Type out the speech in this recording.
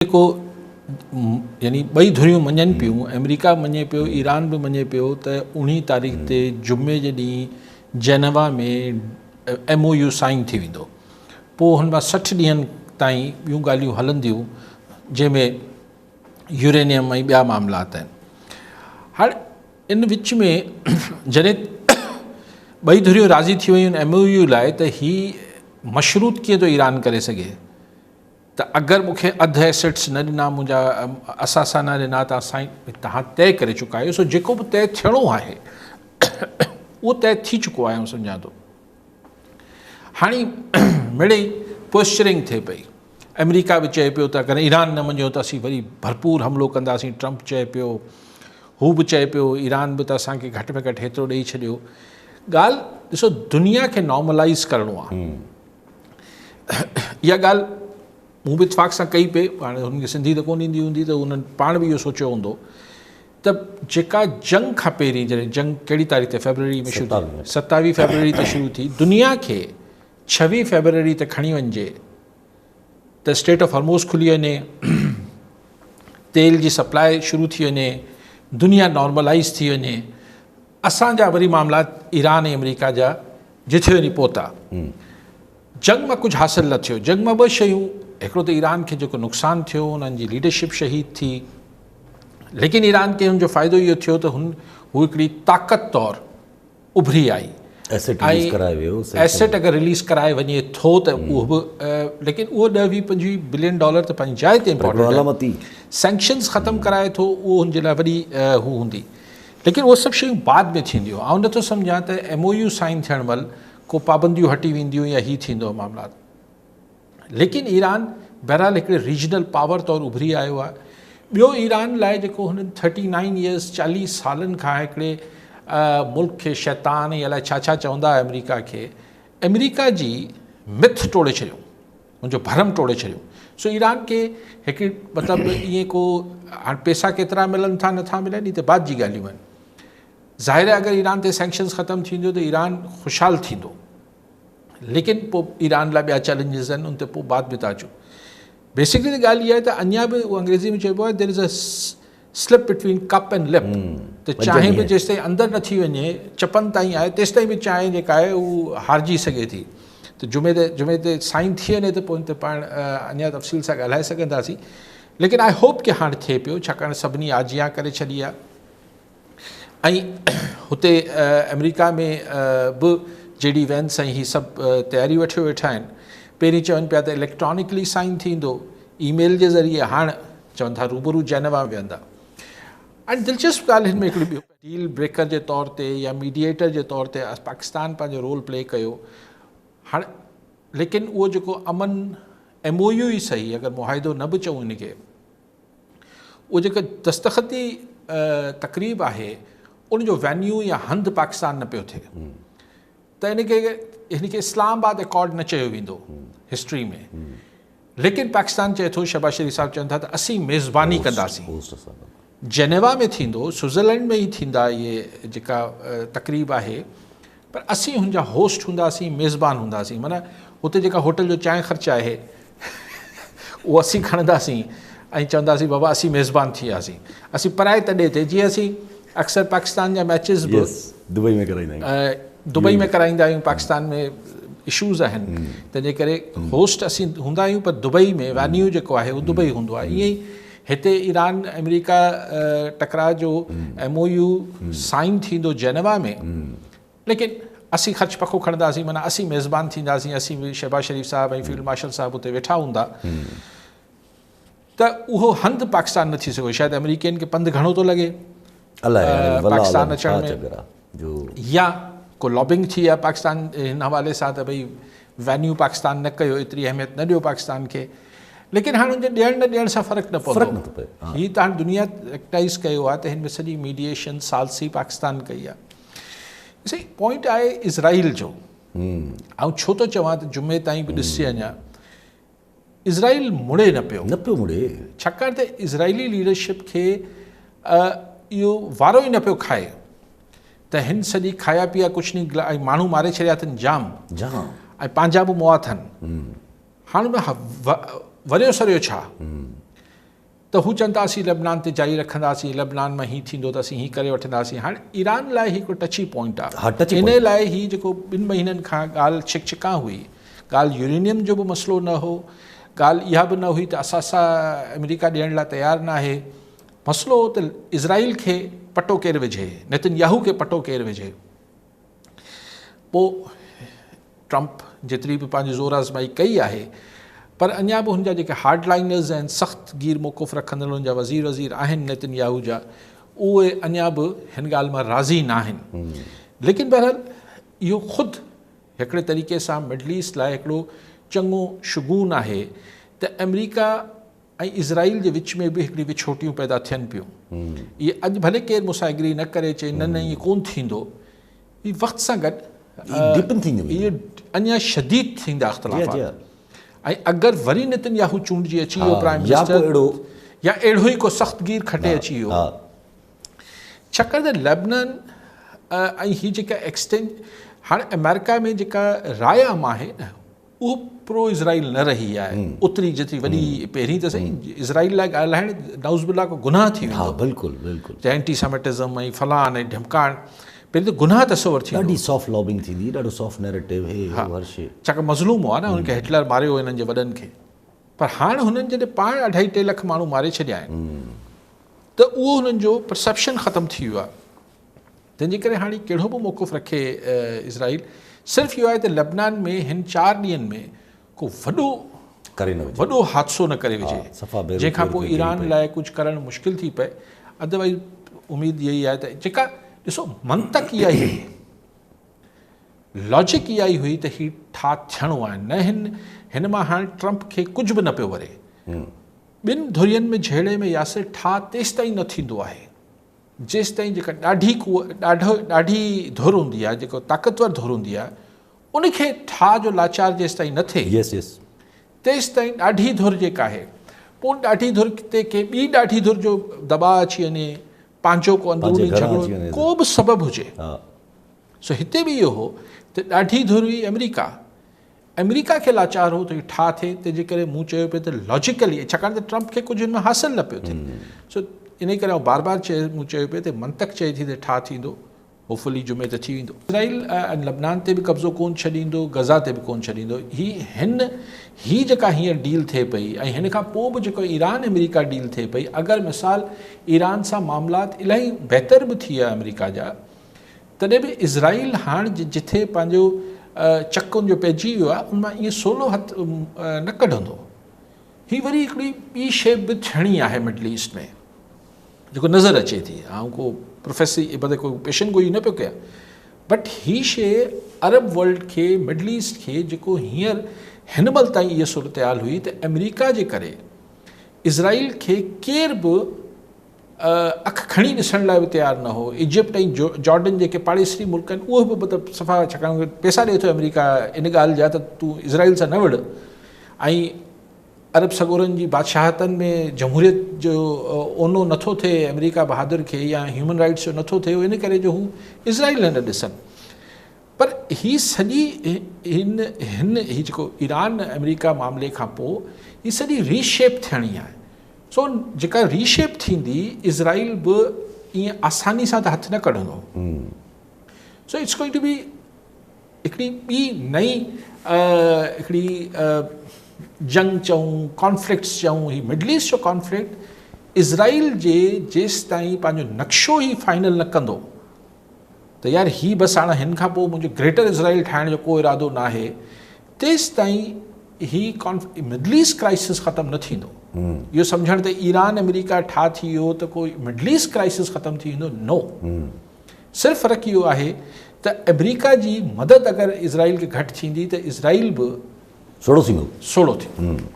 جيڪو يعني ٻئي ڌريون مڃن پيون، آمريڪا به مڃي پيو، ايران به مڃي پيو ته اوڻيهه تاريخ تي جمعي جي ڏينهن Geneva ۾ M O U sign ٿي ويندو. پوء هن مان 60 ڏينهن تائين ٻيون ڳالهيون هلنديون جنهن ۾ يورينيم ۽ ٻيا معاملات آهن. هاڻ ان وچ ۾ جڏهن ٻئي ڌريون راضي ٿي ويون ايم او يو لاء ته هي مشروط ڪيئن ٿو ايران ڪري سگهي؟ ته اگر مون کي اڌ ايسيٽس نه ڏنا منهنجا اثاثا نه ڏنا ته سائين توهان طئي ڪري چڪا آهيو سو جيڪو به طئي ٿيڻو آهي اهو طئي ٿي چڪو آهي آئون سمجهان ٿو هاڻي مڙئي پوسچرنگ ٿئي پئي آمريڪا به چئي پيو ته اگر ايران نه مڃيو ته اسين وري ڀرپور حملو ڪنداسين ٽرمپ چئي پيو هو به چئي پيو ايران به ته اسانکي گهٽ ۾ گهٽ هيترو ڏئي ڇڏيو ڳالهه ڏسو دنيا کي نارملائز ڪرڻو آهي اها ڳالهه مون به اتفاق سان ڪئي پئي، هاڻي هنن کي سنڌي ته ڪونه ايندي هوندي ته انهن پاڻ به اهو سوچيو هوندو ته جيڪا جنگ کان پهرين جڏهن جنگ ڪهڙي تاريخ تي فيبروري ۾ شروع ٿي 27 فيبروري تي شروع ٿي دنيا کي 26 فيبروري تي کڻي وڃجي ته اسٽيٽ آف هرموز کلي وڃي تيل جي سپلاء شروع ٿي وڃي دنيا نارملائز ٿي وڃي اسان جا وري معاملات ايران ۽ آمريڪا جا جٿي وڃي پهتا. جنگ مان ڪجهه حاصل نه ٿيو. جنگ مان ٻه شيون، هڪڙو ته ايران کي جيڪو نقصان ٿيو، انهن جي ليڊرشپ شهيد ٿي، ليڪن ايران کي ان جو فائدو اهو ٿيو ته هن هو هڪڙي طاقت طور اڀري آئي. ايسيٽ رليز ڪرائي ويو. ايسيٽ اگر رليز ڪرائي وڃي ٿو ته اهو به ليڪن اهو ڏهه ويهه پنجويهه بلين ڊالر ته پنهنجي جاء تي امپورٽنٽ آهي. سينڪشنز ختم ڪرائي ٿو اهو هن جي لاء وڏي هو هوندي. ليڪن اهي سڀ شيون بعد ۾ ٿينديون. آئون نٿو سمجهان ته ايم او يو سائن ٿيڻ مهل ڪو پابنديون هٽي وينديون يا هي ٿيندو معاملات. ليڪن ايران بهرحال هڪڙي ريجنل پاور طور اڀري آيو آهي. ٻيو ايران لاء جيڪو هنن ٿرٽي نائن ايئرس چاليهه سالن کان هڪڙي ملڪ کي شيطان ۽ الائي ڇا ڇا چوندا هئا آمريڪا کي، آمريڪا جي مٿ ٽوڙي ڇڏيو. ان جو ڀرم ٽوڙي ڇڏيو سو ايران کي هڪ مطلب ائين ڪو هاڻ پيسا ڪيترا ملن ٿا نٿا ملن هي ته بعد جي ڳالهيون آهن ظاهر آهي اگر ايران تي سينڪشنز ختم ٿينديون ته ايران خوشحال ٿيندو ليڪن پوء ايران لاء ٻيا چئلينجز آهن ان تي پوء بعد ۾ ٿا اچون بيسڪلي ته ڳالهه اها آهي ته اڃا به انگريزي ۾ چئبو آهي there is a slip between cup and lip ته چانهه به جيستائين اندر نٿي وڃي چپن تائين آهي تيستائين به چانهه جيڪا آهي هو هارجي سگهي ٿي ته جمعي تي جمعي تي سائن ٿي وڃي ته پوء ان تي پاڻ اڃا تفصيل سان ڳالهائي سگهنداسين ليڪن I hope ڪي هاڻ ٿئي پيو ڇاڪاڻ سڀني آجيان ڪري ڇڏي آهي ۽ هتي آمريڪا ۾ به جي ڊي وينس ۽ هي سڀ تياري وٺيو ويٺا آهن پهرين چون پيا ته اليڪٽرانڪلي سائن ٿيندو اي ميل جي ذريعي هاڻ چون ٿا روبرو جينيوا ۾ ويهندا ۽ دلچسپ ڳالهه هن ۾ هڪڙي ٻيو ڊيل بريڪر جي طور تي يا ميڊيئيٽر جي طور تي پاڪستان پنهنجو رول پلي ڪيو هاڻ ليڪن اهو جيڪو امن ايم او يو ئي صحيح اگر معاهدو نه به چئون ان کي اهو جيڪا دستخطي تقريب آهي ان جو وينيو يا هنڌ پاڪستان نه پيو ٿئي ته ان کي هن کي اسلام آباد اڪارڊ نه چيو ويندو هسٽري ۾ ليڪن پاڪستان چئي ٿو شهباز شريف صاحب چون ٿا ته اسين ميزباني ڪنداسين جينيوا ۾ ٿيندو سوئٽزرلينڊ ۾ ئي ٿيندا اهي جيڪا تقريب آهي پر اسين هن جا هوسٽ هونداسين، ميزبان هونداسين، معنيٰ هتي جيڪا هوٽل جو چانهه خرچ آهي اهو اسين کڻنداسين ۽ چونداسين بابا اسين ميزبان ٿي وياسين، اسين پرائي تڏي تي جيئن اسين اڪثر پاڪستان جا ميچز به دبئي ۾ ڪرائيندا آهيون، دبئي ۾ ڪرائيندا آهيون، پاڪستان ۾ اشوز آهن تنهن جي ڪري هوسٽ اسين هوندا آهيون پر دبئي ۾ وينيو جيڪو آهي اهو دبئي هوندو آهي ائين ئي هتي ايران آمريڪا ٽڪراء جو ايم او يو سائن ٿيندو جينيوا ۾ ليڪن اسين خرچ پکو کڻنداسين معنيٰ اسين ميزبان ٿينداسين اسين به شهباز شريف صاحب ۽ فيلڊ مارشل صاحب اتي ويٺا هوندا ته اهو هنڌ پاڪستان نه ٿي سگهيو شايد آمريڪين کي پنڌ گهڻو ٿو لڳي پاڪستان اچڻ ۾ يا ڪو لابنگ ٿي آهي پاڪستان هن حوالي سان ته ڀئي وينيو پاڪستان نه ڪيو ايتري اهميت نه ڏيو پاڪستان کي ليڪن هاڻ ان جي ڏيڻ نه ڏيڻ سان فرق نه پوندو هي ته هاڻ دنيا ريڪگنائز ڪيو آهي ته هن ۾ سڄي ميڊيئيشن ثالثي پاڪستان ڪئي آهي سائين پوائنٽ آهي اسرائيل جو آئون ڇو ٿو چوان ته جمعي تائين به ڏسجي اڃا اسرائيل مڙي نه پيو. نه پيو مڙي. ڇاڪاڻ ته اسرائيلي ليڊرشپ کي اهو وارو ئي نه پيو کائي ته هن سڄي کايا پيا ڪجهه ني ۽ ماڻهو ماري ڇڏيا اٿن جام جام ۽ پنهنجا به مئا اٿن. هاڻ ان وريو سريو ڇا؟ ته هو چون ٿا اسين لبنان تي جاري رکنداسين، لبنان مان هي ٿيندو ته اسين هي ڪري وٺنداسين. هاڻي ايران لاء هي هڪ ٽچي پوائنٽ آهي، ان لاء هي جيڪو 2 مهينن کان ڳالهه ڇڪ ڇڪان هئي، ڳالهه يورينيم جو به مسئلو نه هو، ڳالهه اها به نه هئي ته اثاثا آمريڪا ڏيڻ لاء تيار نه آهي، مسئلو هو ته اسرائيل کي پٽو ڪير وجهي، نتن ياهو کي پٽو ڪير وجهي. پوء ٽرمپ جيتري به پنهنجي زور آزمائي ڪئي آهي پر اڃا به هن جا جيڪي هارڊ لائنرز آهن، سخت گير موقف رکندڙ هن جا وزير وزير آهن نتن ياهو جا، اهي اڃا به هن ڳالهه مان راضي نه آهن. ليڪن بهرحال اهو خود هڪڙي طريقي سان مڊل ايسٽ لاء هڪڙو چڱو شگون آهي ته آمريڪا ۽ اسرائيل جي وچ ۾ به هڪڙي وڇوٽيون پيدا ٿين پيون. اهي اڄ ڀلي ڪير مون سان ايگري نه ڪري، چئي نه نه ائين ڪونه ٿيندو، هي وقت سان گڏ اهي اڃا شديد ٿيندا اختلافات. ۽ اگر وري نتن ياهو چونڊجي اچي ويو پرائم منسٽر يا اهڙو ئي ڪو سخت گير کٽي اچي ويو، ڇاڪاڻ ته لبنان ۽ هي جيڪا ايڪسٽينج هاڻي آمريڪا ۾ جيڪا راء عام آهي نه اهو پرو اسرائيل نه رهي آهي اوتري جيتري وڏي پهرين ته سائين اسرائيل لاء ڳالهائڻ نعوذ بالله ڪو گناهه ٿي ويندو. ها بلڪل بلڪل. ته اينٽي سيمٽزم ۽ فلان ۽ ڍمڪاڻ پهرين ته گناهه تصور ٿيندو. ڏاڍي سافٽ لابنگ ٿيندي ڏاڍو سافٽ نيريٽو هي هو هر شي. ڇاڪاڻ مظلوم هئا نه انهن کي هٽلر ماريو هنن جي وڏن کي پر هاڻ هنن جڏهن پاڻ اڍائي ٽي لک ماڻهو ماري ڇڏيا آهن ته اهو هنن جو پرسيپشن ختم ٿي ويو آهي. تنهن جي ڪري هاڻي ڪهڙو به موقف رکي اسرائيل، صرف اهو آهي ته لبنان ۾ هن 4 ڏينهن ۾ ڪو وڏو ڪري نه وجهي، وڏو حادثو نه ڪري وجهي، جنهن کان پوء ايران لاء ڪجهه ڪرڻ مشڪل ٿي پئي. ادروائز اميد اها ئي آهي ته جيڪا ڏسو منطق اها ئي هئي، لاجڪ اها ئي هئي ته هي ٺاهه ٿيڻو آهي، نه هن هن مان هاڻي ٽرمپ کي ڪجهه به نه پيو وري. ٻن ڌرين ۾ جهيڙي ۾ ياسر ٺاهه تيستائين نه ٿيندو آهي جيستائين جيڪا ڏاڍي قوت ڏاڍو ڏاڍي ڌر هوندي آهي، جيڪو طاقتور ڌر هوندي آهي، ان کي ٺاهه جو لاچار جيستائين نه ٿئي، Yes, yes. تيستائين ڏاڍي ڌر جيڪا آهي، پوء ان ڏاڍي ڌر تي ڪنهن ٻي ڏاڍي ڌر جو دٻاء اچي وڃي، پنهنجو ڪو اندروني جهڳڙو، ڪو به سبب هجي. سو هتي به اهو هو ته ڏاڍي ڌر هئي آمريڪا، آمريڪا کي لاچار هو ته هي ٺاهه ٿئي، تنهن جي ڪري مون چيو پئي ته لاجيڪلي، ڇاڪاڻ ته ٽرمپ کي ڪجهه هن مان حاصل نه پيو ٿئي، سو انهي ڪري آئون بار بار چيو مون چيو پئي ته منطق چئي ٿي ته ٺاهه ٿيندو، هوپفلي جمعي تي ٿي ويندو. اسرائيل ۽ لبنان تي به قبضو ڪونه ڇڏيندو، غزه تي به ڪونه ڇڏيندو. هي هن هي جيڪا هينئر ڊيل ٿئي پئي ۽ هن کان پوء به جيڪو ايران آمريڪا ڊيل ٿئي پئي، اگر مثال ايران سان معاملات الاهي بهتر به ٿي ويا آمريڪا جا، تڏهن به اسرائيل هاڻ جٿي پنهنجو چڪ ان جو پئجي ويو آهي ان مان ائين سولو هٿ نه ڪڍندو. هي وري هڪڙي ٻي شيء به ٿيڻي آهي مڊل ايسٽ ۾ جيڪو نظر اچي ٿي. آئون ڪو پروفيسي مطلب ڪو پيشن گوئي نه پيو ڪيان بٽ هي شيء عرب ورلڊ کي مڊل ايسٽ کي جيڪو هينئر هن مهل تائين اها صورتحال هئي ته آمريڪا جي ڪري اسرائيل کي ڪير به اک کڻي ڏسڻ لاء به تيار نه هو. ايجپٽ ۽ جارڊن جيڪي پاڙيسري ملڪ آهن اهي به مطلب صفا ڇاڪاڻ پئسا ڏئي ٿو آمريڪا ان ڳالهه جا ته تون اسرائيل سان نه وڙهه ۽ عرب سڳورن جي بادشاهتن ۾ جمهوريت جو اونو نٿو ٿئي آمريڪا بهادر کي يا هيومن رائٽس جو نٿو ٿئي ان ڪري جو هو اسرائيل نه ڏسن. پر هي سڄي هن هن هي جيڪو ايران آمريڪا معاملي کان پوء هي سڄي ري شيپ ٿيڻي آهي. سو جيڪا ري شيپ ٿيندي اسرائيل به ائين آساني سان ته هٿ نه ڪڍندو. So it's going to be هڪڙي ٻي نئين هڪڙي جنگ چئون ڪانفلڪٽس چئون. هي مڊل ايسٽ جو ڪانفلڪٽ اسرائيل جي جيستائين پنهنجو نقشو ئي فائنل نه ڪندو ته يار هي بس هاڻ هن کان پوء منهنجو گريٽر اسرائيل ٺاهڻ جو ڪو ارادو ناهي تيستائين هي مڊل ايسٽ ڪرائسس ختم نه ٿيندو. اهو سمجهڻ ته ايران آمريڪا ٺاهه ٿي ويو ته ڪو مڊل ايسٽ ڪرائسس ختم ٿي ويندو نو. صرف فرق اهو آهي ته آمريڪا جي مدد اگر اسرائيل کي گهٽ ٿيندي ته اسرائيل به سوڙهو ٿيندو. سوڙهو ٿيندو.